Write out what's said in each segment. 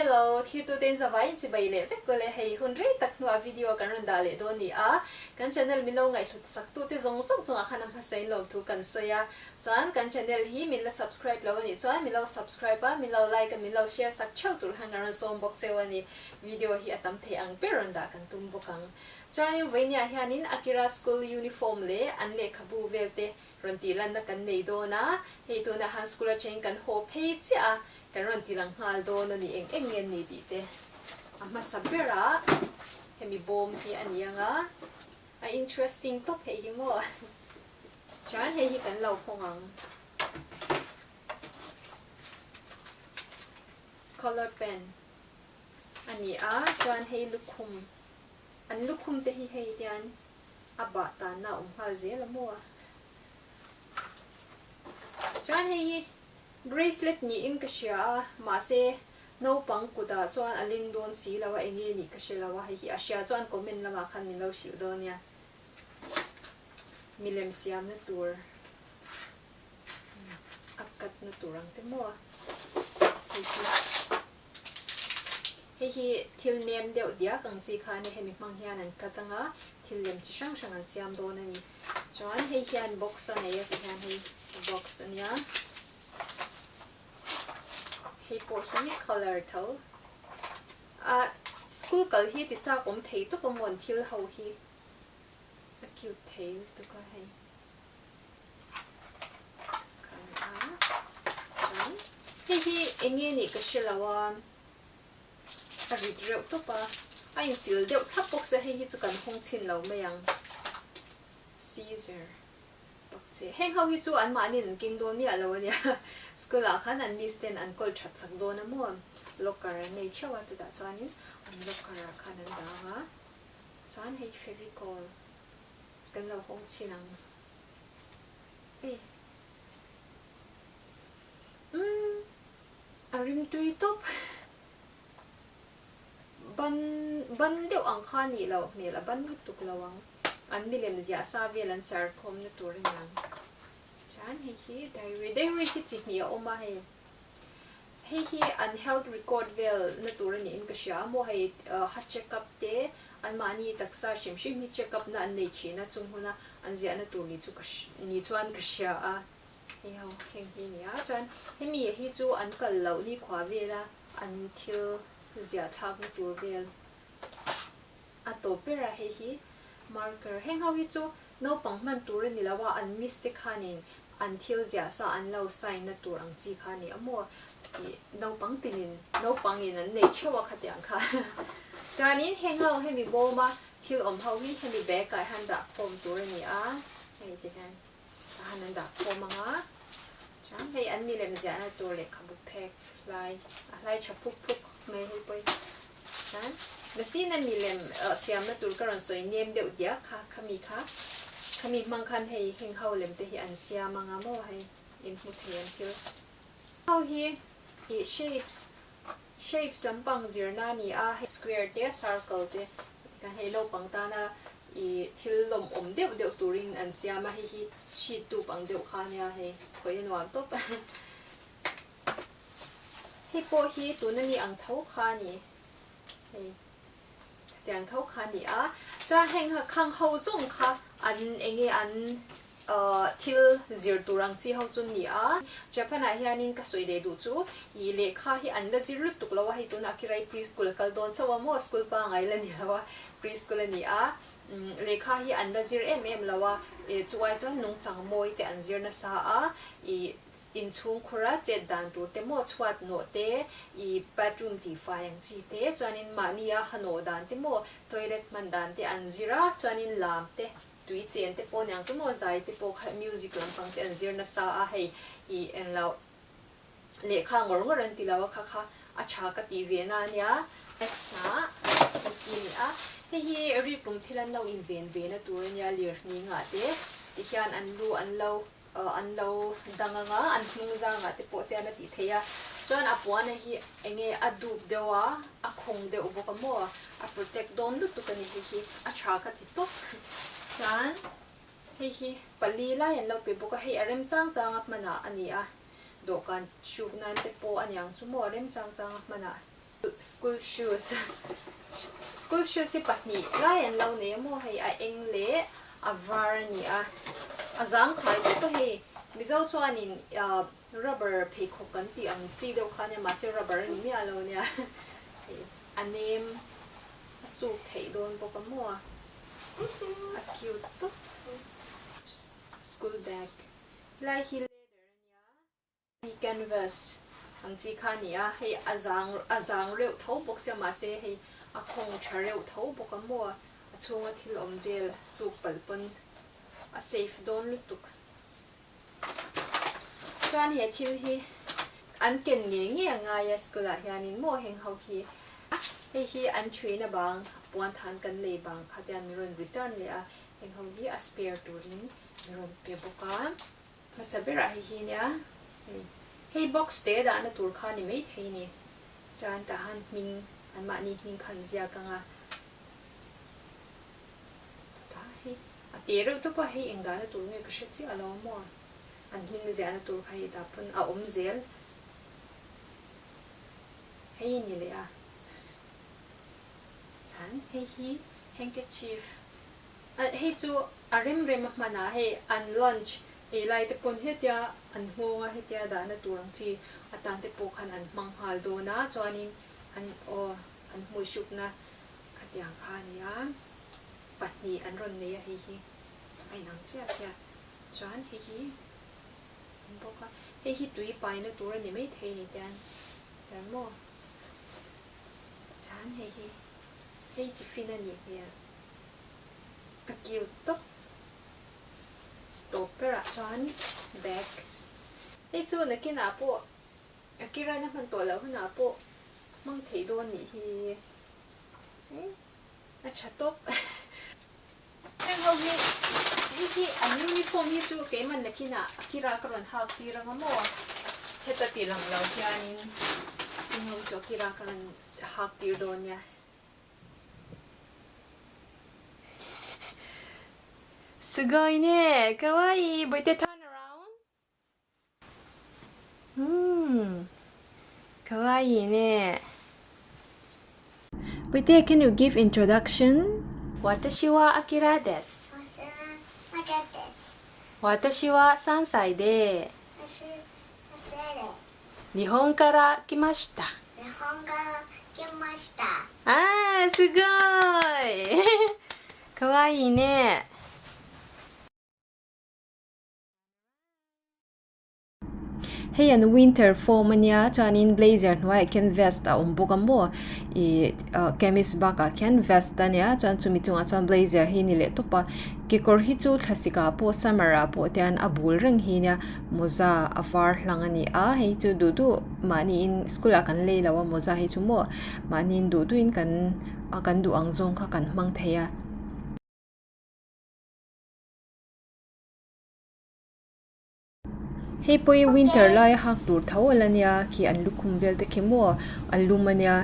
Hello, thirtuten zavaiin chibai leh vek kawle hei hun rei tak hnuah video kan rawn dah leh dawn ni a, kan channel min lo ngaihhlut sak tute zawng zawng chungah khan a hmasa in lawmthu kan sawi a, chuan kan channel hi min la subscribe lo anih chuan min lo subscribe a, min lo like a, min lo share sak theuh tur khan kan rawn sawm bawk cheu a ni, video hi a tam thei ang ber rawn dah kan tum bawk ang. Chuanin vawinia hianin Akira school uniform leh an lehkhabu vel te rawn tih lanna kan nei dawn a, hei tunah han school atangin kan haw phei chiah a, kan rawn ti lang nghal dawn a ni eng eng nge ni tih te a hmasa berah hemi bawm hi a ni ang a, a interesting tawp hei hi maw chuan hei hi kan lo hawng ang colour pen a ni a chuan hei lukhum an lukhum te hi hei hian a bah tanna a awm nghal zel a maw a chuan hei hi bracelet niin ka hria a mahse naupang kutah chuan a leng dawn si lo a enge nih ka hre lo a hei hi a hria chuan comment lamah khan min lo hrilh dawn nia milem siamna tur a katna tur ang te maw hei hi. Hei hi thil nem deuh diak ang chi kha a ni, hemi hmang hian an cut anga thil lem chi hrang hrang an siam dawn a ni. Chuan hei hian box a nei a ti hian hei box a nia. Hei pawh hi colour tho. A school kal hi ti chak awm thei tawp a mawn thil ho hi a cute thei lutuk a hei. Hei hi eng nge nih ka hre lo a, a rit reuh tawp a, a insil deuh thlap bawk sia hei hi chu kan hawng chhin lo mai ang. Scissor pak che. Heng ho hi chu anmahniin an keng dawn miah lo a nia, school ah khan an miss ten an kawl that chak dawn a maw, locker an nei theuh a chutah chuanin an locker ah khan an dang a, chuan hei fevicol. Kan lo hawng chhin ang. Hei. Umm. A rim tui tawp. Ban ban deuh ang kha a nih loh hmel a ban lutuk lo ang. An milem ziah sa vel an char khawmna tur a ni ang. Chuan hei hi diary diary hi chi hnih a awm a hei. Hei hi an health record vel na tur a niin ka hria a maw hei ha check up te anmahni taksa hrim hrim hi check up na an nei thin a chung huna an ziahna tur ni chu ka ni chuan ka hria a hei ho heng hi a ni a chuan hemi hi chu an kal loh nikhua vela an thil ziah thlakna tur vel a tawp ber a hei hi marker heng ho hi chu naupang hman tur a ni lo a an miss te khanin an thil ziah sa an lo sign na tur ang chi kha a ni a maw tih naupang tinin naupang in an nei theuh a khatiang kha chuanin heng ho hemi bawm a thil awm ho hi hemi bag ah hian dah khawm tur a ni a hei ti hian tah han an dah khawm ang a chuan hei an milem ziahna tur lehkhabu phek hlai a hlai tha phuk phuk mai hei pawh hi Chuan Nachina milem siamna tur ka rawn sawi nem deuh diak kha, khami kha, khami hmang khan hei heng ho lem te hi an siam anga maw hei in hmu thei an thil. Ho hi ih shapes, shapes lampang zirna a ni a, hei square te circle te tikhan hei naupang tana ih thil lawmawm deuh deuh turin an siam a, hei hi sheet tup ang deuh kha ania hei khawi a nuam tawp. Hei pawh hi tuna mi ang tho kha a ni. Hei tiang tho kha a ni a. Chuan heng khang ho zawng kha an enge an thil zir tur ang chi ho chu ni a. Japan ah hianin ka sawi leh duh chu ih lehkha hi an la zir lutuk lo a, hei tunah Kirai Preschool a kal dawn chauh a maw, school pangai la ni lo a, preschool a ni a. Lehkha hi an la zir em em lo a, chuai chuan nungchang mawi te an zir nasa a, ih Inchhungkhura chet dan tur te maw chhuat nawh te, i bathroom tih fai ang chi te, chuanin mahnia ha nawh dan te maw toilet hman dan te an zir a, chuanin lam te, tui chen te pawh niang chu maw zai te pawh kha music lampang te an zir nasa a, hei i englo lehkha ngawr ngawr an ti lo a kha kha a tha ka tih ve na ania. X ah an ti a ni a, hei hi rikrum thil an lo inven ve na tur ania lirhningah te tihian an lu an lo An lo dang ang a, an hnung zangah te pawh te an a tih theih a. Chuan a puana hi eng nge a dup deuh a, a khawng deuh bawk a maw, a protect dawn lutuk a ni hei hi, a tha ka ti tawp. Chuan hei hi pali lai an lo pe bawk a, hei a rem chang chang a hmanah a ni a, dawhkan hruk nan te pawh a niang chu maw a rem chang chang a hmanah. School shoes School shoes hi pahnih lai an lo nei a maw hei a eng leh a var a ni a, a zangkhai tawp a hei Mizo chuanin rubber pheikhawk kan tih ang chi deuh kha ania mahse rubber a ni miah lo nia hei a nem a suk theih dawn bawk a maw a cute tawp school bag helai hi leather a nia. Hei canvas ang chi kha a ni a, hei a zang a zang reuh tho bawk sia mahse hei a khawng tha reuh tho bawk a maw a chhunga thil awm vel tluk palh pawn a safe dawn lutuk. Chuan he thil hi an ken ngei ngei a ngai a school ah hianin maw heng ho hi hei hi an thuina bang puan than kan lei bang kha te an rawn return leh a heng ho hi a spare turin min rawn pe bawk a. Hmasa berah hei hi nia, hei hei box te dahna tur kha ni maithei ni. Chuan tah han hming anmahni hming kha an ziak ang a. Chutah hei a te reuh tawp a, hei eng dahna tur nge ka hre chiah lo maw. An hming ziahna tur kha hei dah pawn a awm zel. Hei ni leh a. Chuan hei hi handkerchief Hei chu a rem rem a hman a, hei an lunch ei lai te pawn hetia an nghawng a, hetia dahna tur ang chi atan te pawh khan an hmang nghal dawn a, chuanin an aw an hmuihrukna khatiang kha a ni a, pahnih an rawn nei a hei hi a inang chiah chiah chuan hei hi an bawk a, hei hi tui paina tur a ni maithei a ni tian tian maw chuan hei hi hei tiffin a nih hmel. A cute tawp tawp berah chuan bag hei chu nakinah pawh a kirana hman tawh loh hunah pawh hmang theih dawn nih hi a tha tawp. Heng ho hi hei hi an uniform hi chu keimah nakinah a kira ka rawn hak tir anga maw heta ti lang lo hianin heng ho chu a kira ka rawn hak tir dawn nia. すごいね。かわいい。Boite turn around. うん。かわいいね。Boite, can you give introduction? 私はあきらです。私はあきらです。私は3歳で、私は3歳日本から来ました。日本から来ました。あー、すごいかわいいね。Hei an winter form ania chuanin blazer hnuaiah khian vest a awm bawk a maw ih kamis bakah khian vest ania chuan chumi chungah chuan blazer hi a ni leh tawp a kekawr hi chu thlasik ah pawh summer ah pawh te hian a bul reng hi nia mawza a var hlang a ni a hei chu duh duh mahniin school ah kan lei lo a mawza hi chu maw mahniin duh duhin kan kan duh ang zawng kha kan hmang thei a. Hei pawh hi winter laia hak tur tho a la nia khi an lukhum vel te khi maw an lum a nia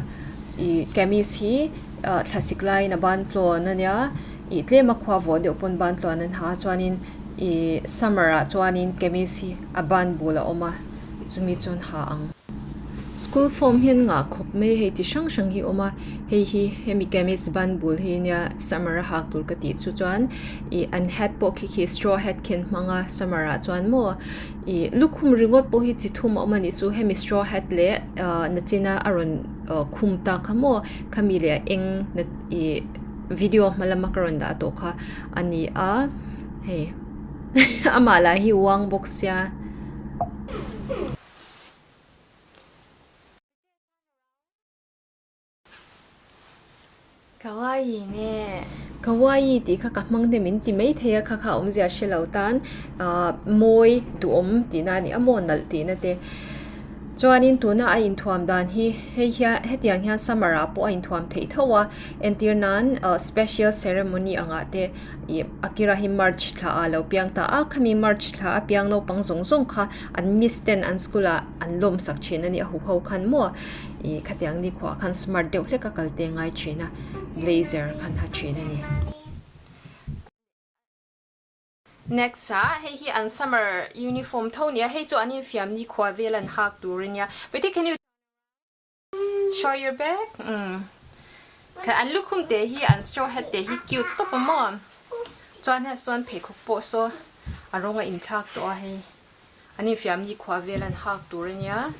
ih kamis hi ah thlasik laiin a ban tlawn a nia ih tlem a khua vawh deuh pawn ban tlawn an ha a chuanin ih summer ah chuanin kamis hi a ban bul a awm a chumi chuan ha ang. School form hian ngah khawp mai hei chi hrang hrang hi a awm a hei hi hemi kamis ban bul hi nia summer a hak tur ka tih chu chuan ih an hat pawh khi khi straw hat khi an hmang a summer ah chuan maw ih lukhum ringawt pawh hi chi thum a awm a nih chu hemi straw hat leh ah nachina a rawn khum tak kha maw khami leh a eng ih video hma lama ka rawn dah tawh kha a ni a hei amah lah hi uang bawk sia. Kawaii ne. Kawaii tih kha ka hmang te min ti mai thei a, kha kha awmzia hre lo tan ahh mawi duhawm tihna a ni a maw nalh tihna te. Chuanin tuna a inthuam dan hi hei hian hetiang hian summer ah pawh a inthuam theih tho a, entir nan ahh special ceremony angah te ih Akira hi March thla ah lo piang ta a, khami March thla a piang naupang zawng zawng kha an miss ten an school ah an lawm sak thin a ni a huho khan maw ih khatiang nikhua khan smart deuh hlek a kal te ngai thin a blazer khan ha thin a ni. Next ah hei hi an summer uniform tho nia hei chu an infiam nikhua vel an hak tur a nia. Wait can you. Show your bag. Umm. Kha an lukhum te hi an straw hat te hi cute tawp a maw. Chuan hei sawn pheikhawk pawh saw a rawng a inthlak tawh a hei. An infiam ni khua vel an hak tur a nia.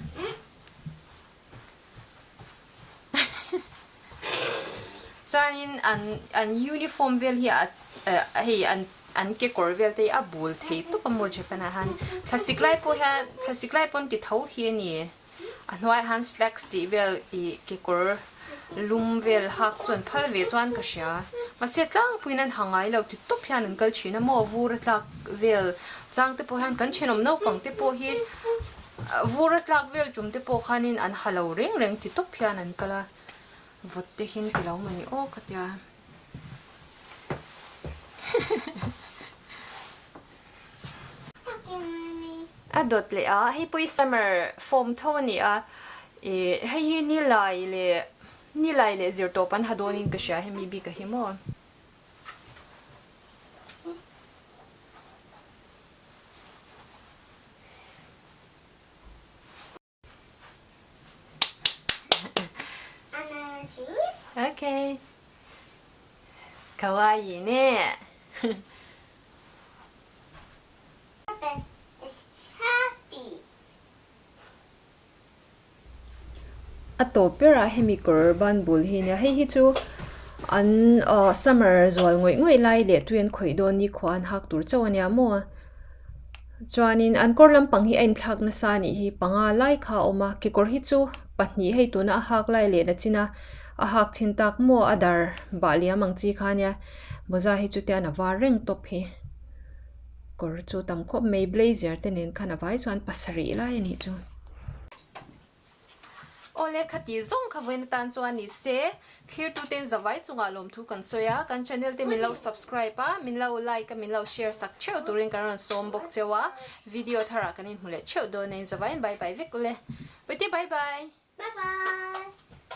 Chuanin an an uniform vel hi a hei an an kekawr vel te hi a bul thei tawp a maw Japan ah hian thlasik lai pawh hian thlasik lai pawn ti tho hi a ni a hnuaiah hian slacks tih vel ih kekawr lum vel hak chu an phal ve chuan ka hria mahse tlangpuiin an ha ngai lo ti tawp hian an kal thin a maw vur a tlak vel chang te pawh hian kan thenawm naupang te pawh hi Vur a tlak vel tum te pawh khanin an ha lo reng reng ti tawp hian an kal a, vawt te hin ti lo mawni aw ka tia. A dawt leh a, hei pawh hi summer form tho a ni a, ih hei hi nilai leh nilai leh zirtawp an ha dawnin ka hria hemi bik a hi maw. Okay. かわいいね。A tawp berah hemi kawr ban bul hi nia hei hi chu an aw summer zual ngawih ngawih lai leh tui an khawih dawn ni khua an hak tur chauh a nia maw chuanin an kawr lampang hi a inthlak nasa a nih hi panga lai kha a awm a kekawr hi chu pahnih hei tuna a hak lai leh la chin a a hak chin tak maw a dar bah liam ang chi kha ania mawza hi chu tian a var reng tawp hi kawr chu tam khawp mai blazer te nen khan a vai chuan pasarih lai a nih chu. Awle khati zawng kha vawiin atan chuan ni se, thlirtuten zavai chungah lawmthu kan sawi a, kan channel te min lo subscribe a, min lo like a, min lo share sak theuh turin kan rawn sawm bawk cheu a, video tharah kan inhmu leh theuh dawn a, in zavaiin bye bye vek ule. Puite bye bye. Bye bye.